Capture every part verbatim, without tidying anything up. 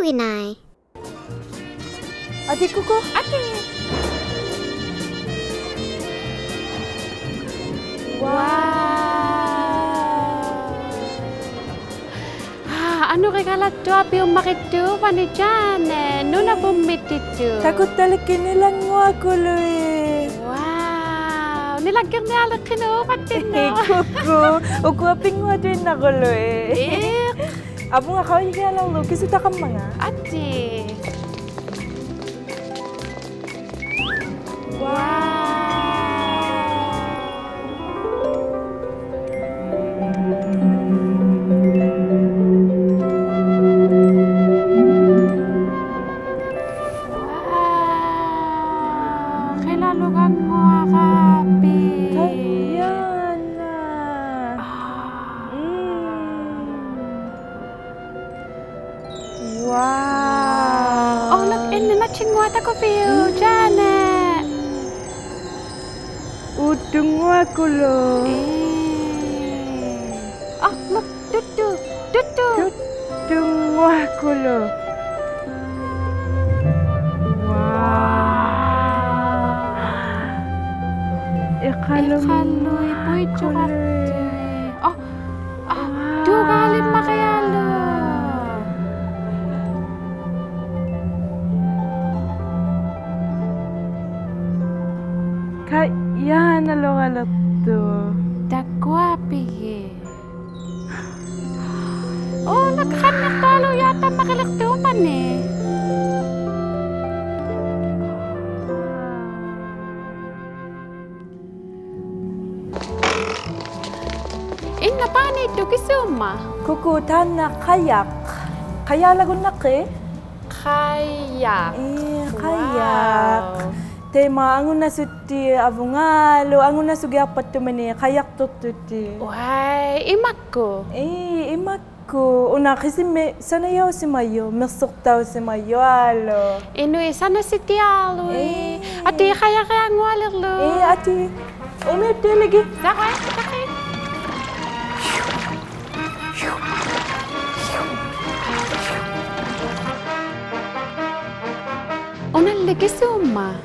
ᐱᓇᐃ. ᐊᑏ ᑯᑯ. ᐊᑏ. Wow. ᐋ, ᐊᓄᕆᒐᓚᑦᑐᐊᐱᐅᒻᒪᕆᑦᑐᖅ ᐅᕙᓂ ᔮᓂ, ᓄᓇᕗᒻᒥᑎᑐᑦ. ᑕᑯᑦᑕᓕᒃᑭᑦ ᓂᓚᙳᐊᑯᓗᐃᑦ. Wow, ᓂᓚᒡᒋᕐᓂᐊᓕᖅᑭᓄᒃ ᐅᕙᑦᑎᓐᓄᑦ. ᑯᑯ, ᐅᑯᐊ ᐱᙳᐊᑐᐃᓐᓇᑯᓗᐃᑦ. ᐄ. ᐊᐳᖓ ᖃᐅᔨᒋᐊᓚᐅᓪᓗᒃ ᑭᓱᑕᖃᒻᒪᖔᑦ. ᐊᑏ. Wow. Wow, ᕿᓚᓗᒐᙳᐊᕌᐱᒃ. ᖃᔭᓐᓇ. ᐋ. ᒻᒻ. Wow. Oh, look, ᐃᓐᓇ ᓇᑦᓯᙳᐊᖅ ᑕᑯᕕᐅᒃ, ᔮᓂ. ᐆᑦᑐᙳᐊᑯᓗᒃ. ᐄ. Oh, look, ᑐᒃᑐ, ᑐᒃᑐ. ᑐᒃᑐᙳᐊᑯᓗᒃ. Wow. ᐃᖃᓗᒻ. ᐃᖃᓗᐃᑦ ᐳᐃᔾᔪᖃᖅᑎ. Oh, ᐋ, ᑐᒑᓕᒻᒪᕆᐊᓗᒃ. ᖃᔭᓐᓇᓗᐊᓕᖅᑐᖅ. ᑕᑯᐊᐱᒋᑦ. Oh, ᓇᒃᑲᓐᓂᖅᑖᓗᒃ ᔭᑕᒪᕆᓕᖅᑐᖅ ᐅᕙᓂ. ᐃᓐᓇ ᐸᓂᑦᑐᖅ ᑭᓲᒻᒪᑦ? ᑯᑯ, ᑖᓐᓇ ᖃᔭᖅ. ᖃᔭᓚᒍᓐᓇᖅᑭᑦ? ᖃᔭᖅ. ᐄ, ᖃᔭᖅ. Wow. ᑕᐃᒪ ᐊᖑᓇᓱᑦᑎ ᐊᕗᖓᓗ, ᐊᖑᓇᓱᒋᐊᖅᐸᑦᑐᒥᓂᖅ ᖃᔭᖅᑐᖅᑐᑦᑎ. ᐅᐊᐃ, ᐃᒪᒃᑯᑦ? ᐄ, ᐃᒪᒃᑯᑦ. ᑯᑯ, ᐅᓇ ᕿᓯᒥᒃ ᓴᓇᔭᐅᓯᒪᔪᖅ, ᒥᖅᓱᖅᑕᐅᓯᒪᔪᐊᓗᒃ. ᐃᓄᐃᑦ ᓴᓇᓯᑎᐊᓗᐃᑦ. ᐄ. ᐊᑏ ᖃᔭᕆᐊᙳᐊᓕᕐᓗᒃ. ᐄ, ᐊᑏ. ᐅᒥᐅᑦᑎᓕᒋᑦ. ᑕᕐᕋᐃ, ᑕᕐᕋᐃ. ᐅᓇᓕ ᑭᓲᒻᒪᑦ?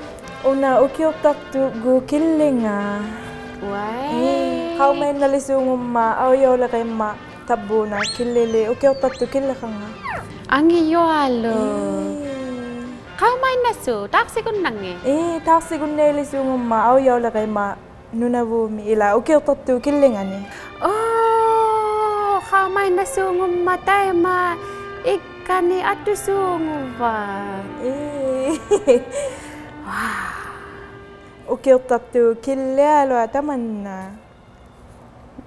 ᐅᓇ ᐅᑭᐅᖅᑕᖅᑐᒍᑦ ᑭᓪᓕᖓ. ᐅᐊᐃ. ᐄ, ᖃᐅᒪᐃᓐᓇᓕᓲᖑᒻᒪᑦ ᐊᐅᔭᐅᓕᕋᐃᒻᒪᑦ ᑕᕝᕘᓇ ᑭᓪᓕᓕᒃ ᐅᑭᐅᖅᑕᖅᑐᒍᑦ ᑭᓪᓕᖃᖓ. ᐊᖏᔪᐊᓗᒃ. ᐄ. ᖃᐅᒪᐃᓐᓇᓲᖅ, ᑖᖅᓯᒍᓐᓇᖏᑦ? ᐄ, ᑖᖅᓯᒍᓐᓇᐃᓕᓲᖑᒻᒪᑦ ᐊᐅᔭᐅᓕᕋᐃᒻᒪᑦ ᓄᓇᕗᒻᒥ ᐃᓛᒃ ᐅᑭᐅᖅᑕᖅᑐᒍᑦ ᑭᓪᓕᖓᓂ. ᐆ, ᖃᐅᒪᐃᓐᓇᓲᖑᒻᒪᑦ ᑕᐃᒪ ᐃᒡᒐᓂᒃ ᐊᑐᓲᖑᕙᑦ. ᐄ. ᐅᐊ. ᐅᑭᐅᖅᑕᖅᑐᒍᑦ ᑭᓪᓕᐊᓗᒃ ᑕᒪᓐᓇ.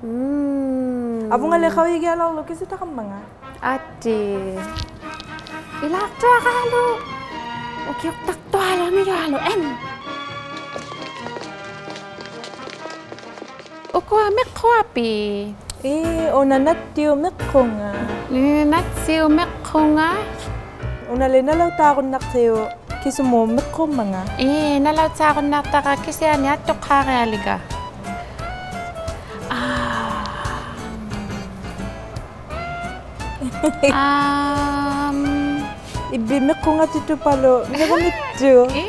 ᒻᒻ. ᐊᕗᖓᓕ ᖃᐅᔨᒋᐊᓚᐅᓪᓗᒃ ᑭᓱᑕᖃᒻᒪᖔᑦ. ᐊᑏ. ᐃᓛᒃᑐᐊᕌᓗᒃ. ᐅᑭᐅᖅᑕᖅᑐᐊᓗᒃ ᐊᖏᔪᐊᓗᒃ ᐊᓐ. ᐅᑯᐊ ᒥᖅᑯᐊᐱᒃ. ᐄ, ᐅᓇ ᓇᑦᓯᐅᑉ ᒥᖅᑯᖓ. ᐄ, ᓇᑦᓯᐅᑉ ᒥᖅᑯᖓ. ᐅᓇᓕ ᓇᓚᐅᑦᑖᕈᓐᓇᖅᑭᐅᒃ ᑭᓱᒧᑦ ᒥᖅᑯᒻᒪᖔᑦ. ᐄ, ᓇᓚᐅᑦᑖᕈᓐᓇᖅᑕᕋ ᑭᓯᐊᓂ ᐊᑐᖅᑳᕆᐊᓕᒐ. ᐋ. ᐊᒻ. ᐃᕝᕕᑦ ᒥᖅᑯᖓᑎᑐᐸᓗᒃ ᒥᕈᒥᑦᑐᖅ. ᐄ.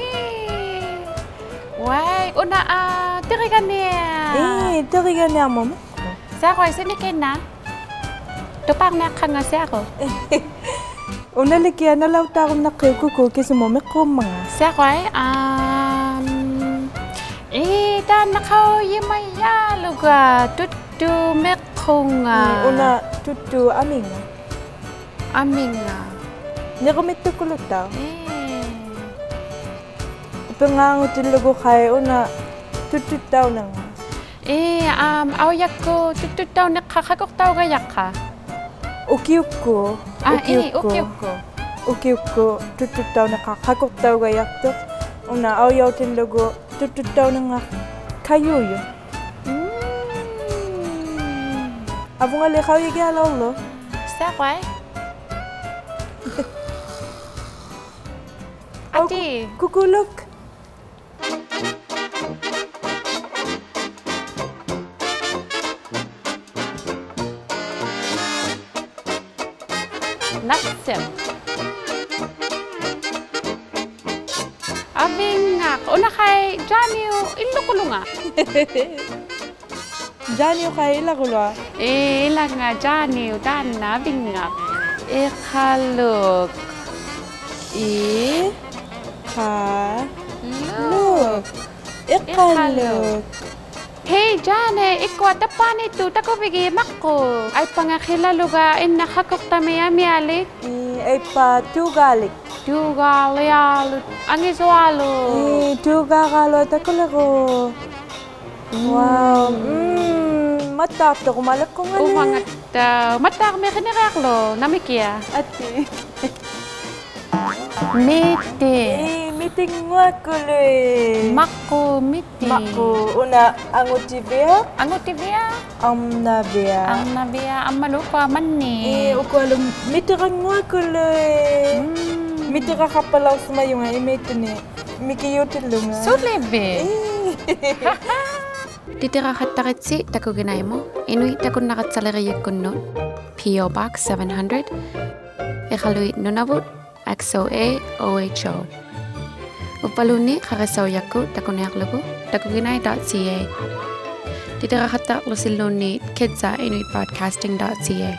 ᐅᐊᐃ, ᐅᓇ, ᐋ, ᑎᕆᒐᓂᐊᖅ. ᐄ, ᑎᕆᒐᓂᐊᖅ ᒧ. ᓯᐊᕈᐊᐃ ᓯᓂᑭᓐᓇ. ᑐᐸᕐᓂᐊᖅᑲᖓ ᓯᐊᕈ. ᐅᓇᓕᑭᐊᖅ ᓇᓚᐅᑦᑖᕈᓐᓇᖅᑭᐅᒃ ᑯᑯ ᑭᓱᒧᑦ ᒥᖅᑯᒻᒪᖔᑦ. ᓯᐊᕈᐊᐃ, ᐊᒻ, ᐄ, ᑖᓐᓇ ᖃᐅᔨᒪᔭᓗᒐ ᑐᒃᑐ ᒥᖅᑯᖓ. ᒻᒻ, ᐅᓇ ᑐᒃᑐ ᐊᒥᖓ. ᐊᒥᖓ. ᓂᕈᒥᑦᑐᑯᓗᒃᑕᐅᖅ. ᐄ. ᐅᐱᕐᖔᖑᑎᓪᓗᒍ ᖃᐃ ᐅᓇ ᑐᒃᑐᑦᑕᐅᓂᕐᖓᑦ. ᐄ, ᐊᒻ, ᐊᐅᔭᒃᑯᑦ ᑐᒃᑐᑦᑕᐅᓂᖅᑲᑦ ᖃᑯᖅᑕᐅᒐᔭᖅᑲᑦ. ᐅᑭᐅᒃᑯᑦ. ᐋ, ᐄ, ᐅᑭᐅᒃᑯᑦ. ᐅᑭᐅᒃᑯᑦ. ᐅᑭᐅᒃᑯᑦ ᑐᒃᑐᑦᑕᐅᓂᖅᑲᑦ ᖃᑯᖅᑕᐅᒐᔭᖅᑐᖅ. ᐅᓇ ᐊᐅᔭᐅᑎᓪᓗᒍ ᑐᒃᑐᑦᑕᐅᓂᕐᖓᑦ ᑲᔪᔪᖅ. ᒻᒻ. ᐊᕗᖓᓕ ᖃᐅᔨᒋᐊᓚᐅᓪᓗᒃ. ᓯᐊᕈᐊᐃ. ᐊᑏ. ᑯᑯ, look. ᓇᑦᓯᐅᑉ. ᐊᕕᙵᖅ. ᐅᓇᖃᐃ ᔮᓂᐅᑉ ᐃᓪᓗᑯᓗᖓ. ᔮᓂᐅᑉ ᖃᐃ ᐃᓚᑯᓗᐊ. ᐄ, ᐃᓚᖓ ᔮᓂᐅᑉ ᑖᓐᓇ ᐊᕕᙵᖅ. ᐃᖃᓗᒃ. ᐃᖃᓗᒃ. ᐃᖃᓗᒃ. ᐃᖃᓗᒃ. Hey, ᔮᓂ, ᐃᒃᑯᐊ ᑕᑉᐹᓃᑦᑐᖅ ᑕᑯᕕᒋᑦ ᒪᕐᕉᒃ. ᐊᐃᑉᐸᖓ ᕿᓚᓗᒐ ᐃᓐᓇ ᖃᑯᖅᑕᒥᒃ ᐊᒥᐊᓕᒃ. ᐄ, ᐊᐃᑉᐸ ᑑᒑᓕᒃ. ᑑᒑᓕᐊᓗᒃ, ᐊᖏᔪᐊᓗᒃ. ᐄ, ᑑᒑᕌᓗᒃ ᑕᑯᓕᒍ. ᒻᒻ. Wow. ᒻᒻ, ᒪᑦᑖᖅᑐᕈᒪᓕᖅᑯᖓᓂ. ᐅᕙᖓᑦᑕᐅᖅ, ᒪᑦᑖᕐᒥᒃ ᕿᓂᕆᐊᕐᓗᒃ, ᓇᒥᑭᐊᖅ. ᐊᑏ. ᒥᑎᖅ. ᐄ, ᒥᑎᙳᐊᑯᓗᐃᑦ. ᒪᕐᕉᒃ ᒥᑎᖅ. ᒪᕐᕉᒃ, ᐅᓇ ᐊᖑᑎᕕᐊᖅ. ᐊᖑᑎᕕᐊᖅ. ᐊᕐᓇᕕᐊᖅ. ᐊᕐᓇᕕᐊᖅ, ᐊᒻᒪᓗ ᐅᑯᐊ ᒪᓐᓂᒃ. ᐄ, ᐅᑯᐊᓗ ᒥᑎᕋᙳᐊᑯᓗᐃᑦ. ᒻᒻ. ᒥᑎᕋᖃᖅᐸᓚᐅᖅᓯᒪᔪᖓ ᐃᒪᐃᑦᑐᓂ ᒥᑭᔫᑎᓪᓗᖓ. ᓱᓕᕖᑦ? ᐄ. ᑎᑎᕋᖃᑦᑕᕆᑦᓯ ᑕᑯᒋᓇᐃᒧᑦ, ᐃᓄᐃᑦ ᑕᑯᓐᓇᕋᑦᓴᓕᕆᔨᒃᑯᓐᓄᑦ, P O Box seven hundred, ᐃᖃᓗᐃᑦ, ᓄᓇᕗᑦ, X O A O H O. ᐅᕝᕙᓘᓐᓃᑦ ᖃᕆᓴᐅᔭᒃᑯᑦ ᑕᑯᓂᐊᕐᓗᒍ, takuginai dot C A. ᑎᑎᕋᖃᑦᑕᕐᓗᓯᓘᓐᓃᑦ kids at inuit broadcasting dot C A.